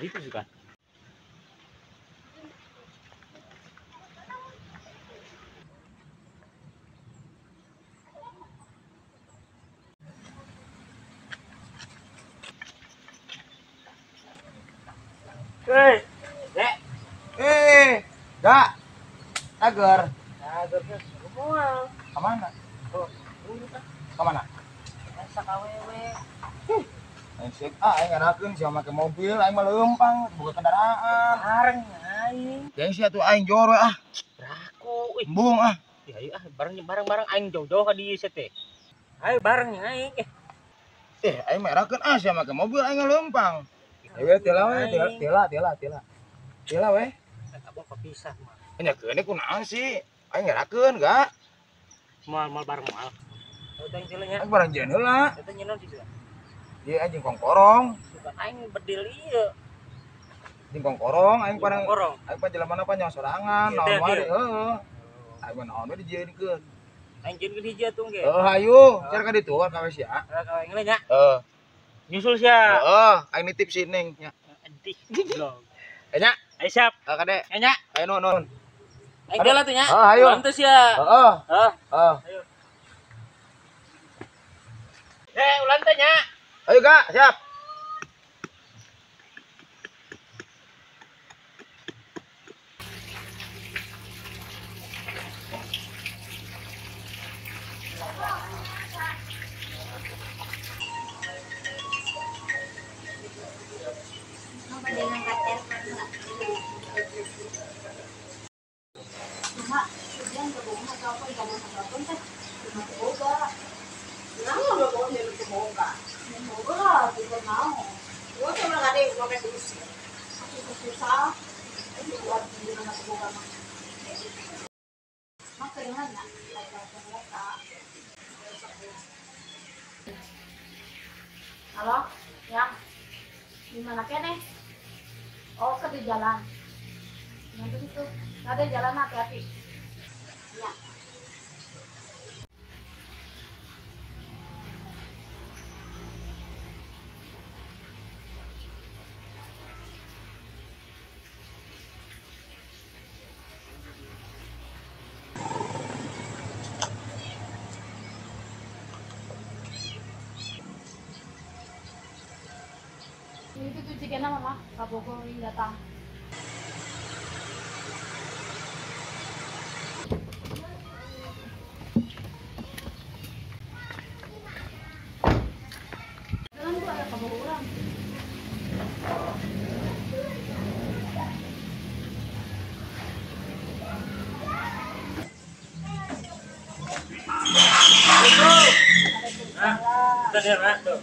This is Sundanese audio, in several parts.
Begitu juga. Hei, Dek. Gak. Agar. Agar semua. Kemana? Oh, kemana? Sakawewe. Aing sik ah aing ngarakeun sia make mobil, aing mah leumpang boga kendaraan. Bareng aing. Jeung sia tuh aing joro ah. Beraku euy. Embung ah. Ya ayo ah bareng-bareng aing jauh-jauh ka dieu sia teh. Ayo bareng aing. Aing mah erakeun ah sia make mobil aing leumpang. Ayo tela we, tela tela tela. Tela we. Abang kepisah mah. Nya keun kunaon sih? Aing ngerakeun ga? Moal bareng moal. Udah tela nya. Aing bareng jeung heula. Eta nyeun di situ. Ieu anjing kongkorong. Suka aing bedil ieu. Jeung kongkorong aing parang. Aing pa jelema pa nyawa sorangan, naon wae heeh. Aing mah naon we dijieunkeun. Aing jieunkeun hiji atuh ge. Heuh hayu, car ka ditu ka we sia. Heeh ka we nya. Heeh. Nyusul sia. Heeh, aing nitip si Neng nya. Edih. Goblok. Nya. Ayo siap. Heeh kade. Nya. Ayo nuhun. Aing geula tuh nya. Heeh hayu. Ulan teh sia. Heeh. Heeh. Heeh. Ayo. Ulan teh nya. Ayo Kak, siap. Halo, yang di mana kene? Oh, ke di jalan. Nanti itu, ada jalan hati-hati. Ya. Itu tuh jika nama mah, kabogo yang datang. Jalan tuh ada kabogo orang. Nah, kita lihat tuh.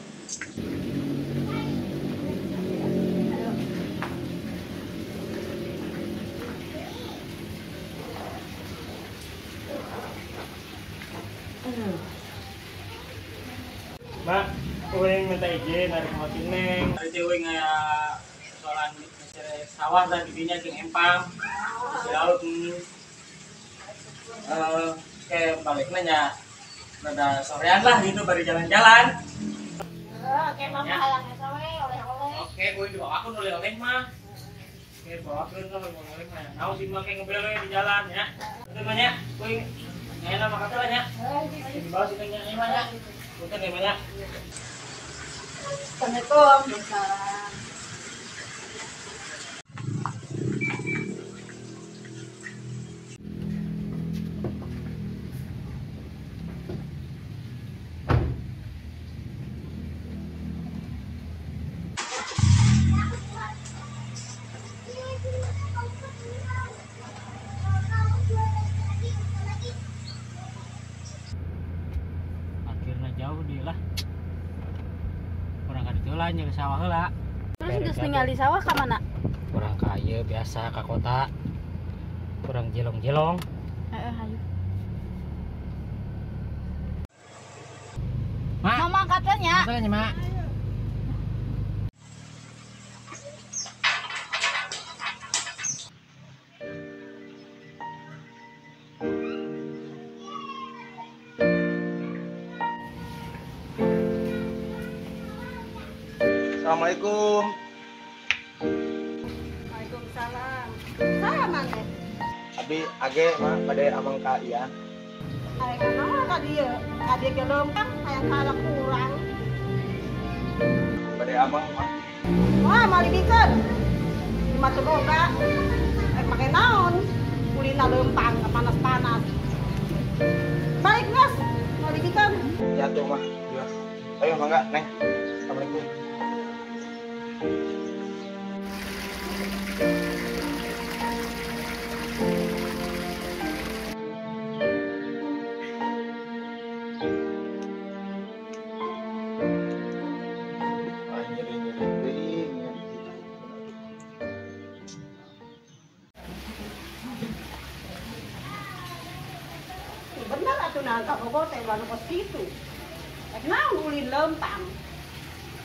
Mak, uing minta izin narik sama Neng. Hari uing ngaya soalan sawah dan didinya jeung empang. Di laut. Kayak baliknya nya rada sorean lah gitu bari jalan-jalan. Oke, mama hayang eta we oleh-oleh. Oke, uing dibawakeun oleh-oleh mah. Oke, bawakeun lah oleh-oleh mah. Naon sih mah kayak ngebel we di jalan ya. Itu mah nya, uing ngaya mah kata lah nya. Dibawa sih nya mah nya. Punten ya, Maya. Assalamualaikum. Waalaikumsalam. Jauh dia lah kurang ka ditu lah nya ke sawah heula. Terus geus ningali sawah ka mana? Kurang ka ieu biasa ka kota. Kurang jelong-jelong. Heeh, hayu. Mak, mama katanya. Katanya, Mak. Assalamualaikum. Abdi age mah bade amang ka Ian. Arek naon ka dieu? Ka dieu ge leumpang hayang ka kurang. Bade amang mah. Wah, moal dibikeun. Lima teu boga. Rek make naon? Kulina leumpang panas-panas. Balik geus, moal dibikeun. Ya tuh mah. Ayo mangga, Neng. Assalamualaikum. Bener atuh nah kabogoh teh ulah nu kos kitu. Rek naon ulin leumpang.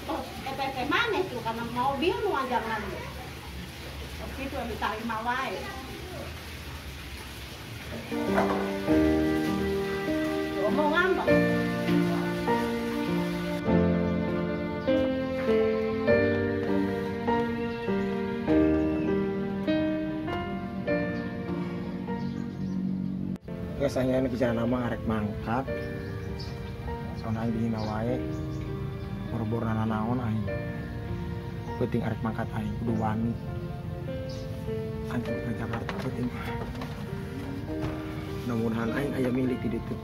Terus eta teh maneh tuh kana mobil nu ajangan. Kos kitu anu tarima wae. Omongan Pak. Biasanya ini bicara nama arek mangkat. Soalnya aing dihina wae. Boro-boro nanaon aing. Penting arek mangkat aing kudu wani. Aing kudu ke Jakarta penting. Mudah-mudahan aing aya milik di ditu.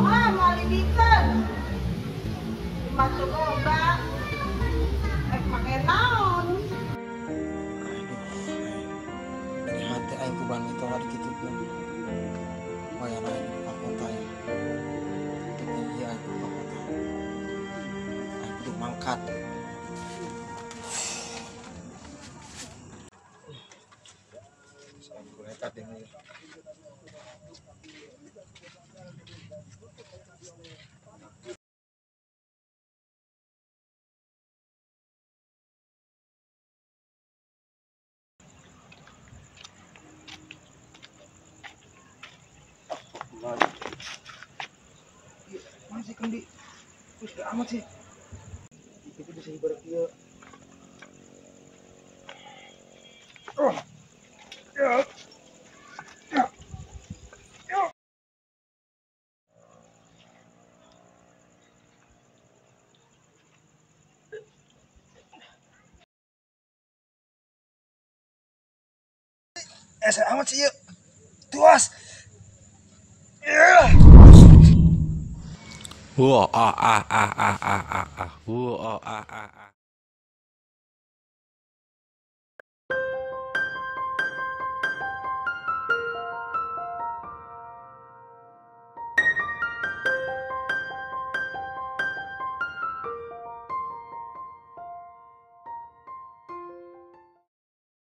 Wah, moal dibikeun. Lima teu boga. Rek make naon? Aduh, dari hati aing ku ban itu lagi kitu pun. Bayar aing ka kota ya. Tapi ieu aing kudu ka kota. Aing kudu mangkat. Aing kudu nekat ini. Mana sih kendi? Wih, gak amat sih. Itu bisa ibarat dia. Oh. Ya. Ya. Ya. Saya amat sih, yuk. Tuas. Ya. Wah, ah ah ah ah ah ah. Wah, ah ah ah.